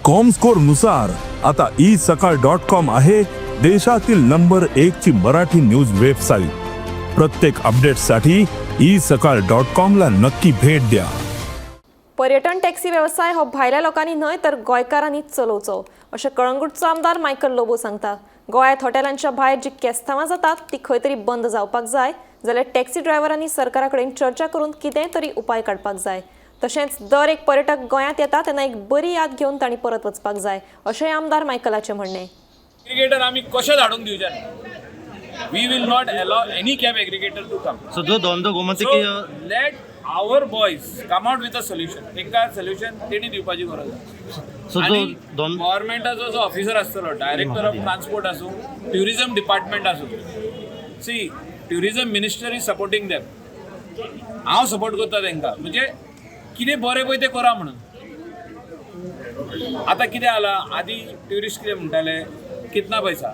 Comscore नुसार आता E सकाळ डॉट कॉम आहे देशातील नंबर एक ची मराठी न्यूज वेबसाईट. प्रत्येक अपडेटसाठी ई सकाळ डॉट कॉम ला नक्की भेट द्या. पर्यटन टॅक्सी वेवसाय हो भायल्या लोकांनी न्हय तर गोंयकारांनी चलोवचो, अशें कळंगूटचो आमदार मायकल लोबो सांगता. गोंयांत हॉटेलांच्या भायर जी केस्तांवां जातात ती खंय तरी बंद जावपाक जाय, जाल्यार टॅक्सी ड्रायव्हरांनी सरकारा कडेन चर्चा करून कितेंय तरी उपाय काडपाक जाय. तशेंच दर एक पर्यटक गोंयांत येता तेन्ना एक बरी याद घेवन तांणी परत वचपाक जाय, अशेंय आमदार मायकलाचें म्हणणें. एग्रीगेटर आमी कशें धाडूंक दिवचे ना. We will not allow any cab aggregator to come. So जो धंदो गोमंतकीय Let our boys come out with a solution. तांकां सोल्युशन तेणी दिवपाची गरज आसा. सो जो आनी धंदो गव्हर्मेंटाचो जो ऑफिसर आसतलो, डायरेक्टर ऑफ ट्रान्सपोर्ट आसूं, ट्युरिझम डिपार्टमेंट आसूं, see, tourism minister is supporting them. हांव सपोर्ट करता तांकां, म्हणजे कितें बरें पळय तें करा म्हणून. आतां कितें जालां, आदी ट्युरिस्ट कितें म्हणटाले, "कितना पैसा?"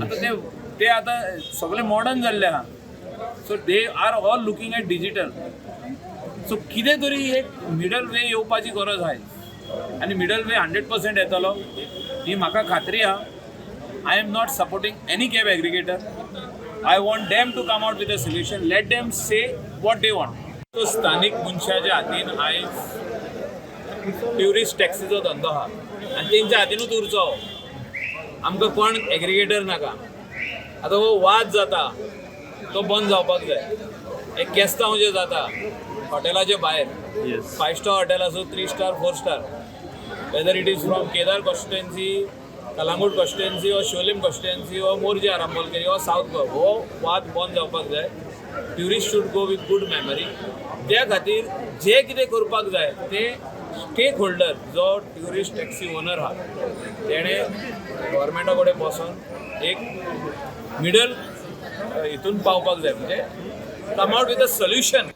आतां ते ते आतां सगळे मॉडर्न जाल्ले आहा. So they are all looking at digital. So कितें तरी एक मिडल वे येवपाची गरज आहा आनी मिडल वे 100% येतलो ही म्हाका खात्री आहा. I am not supporting any cab aggregator. I want them to come out with a solution. Let them say what they want. तो स्थानीक मनशाच्या हातीन आयज ट्युरिस्ट टॅक्सीचो धंदो आहा आनी तेंच्या हातीनूच उरचो. आमकां कोण एग्रीगेटर नाका. आतां हो वाद जाता तो बंद जावपाक जाय. एक केस्तांव जे जाता हॉटेलाचे भायर, फायव स्टार हॉटेल आसूं, three star, four star, whether it is from Kedar constituency, Calangute constituency or Siolim constituency or Morjim, Arambolquerim or South Goa, हो वाद बंद जावपाक जाय. Tourist should go with good memory. त्या खातीर जे कितें करपाक जाय ते स्टेक होल्डर जो ट्युरिस्ट टॅक्सी ओनर आहा, तेणें गव्हर्मेंटा कडेन बसोन एक मिडल हितून पावपाक जाय, म्हणजे come out with a solution.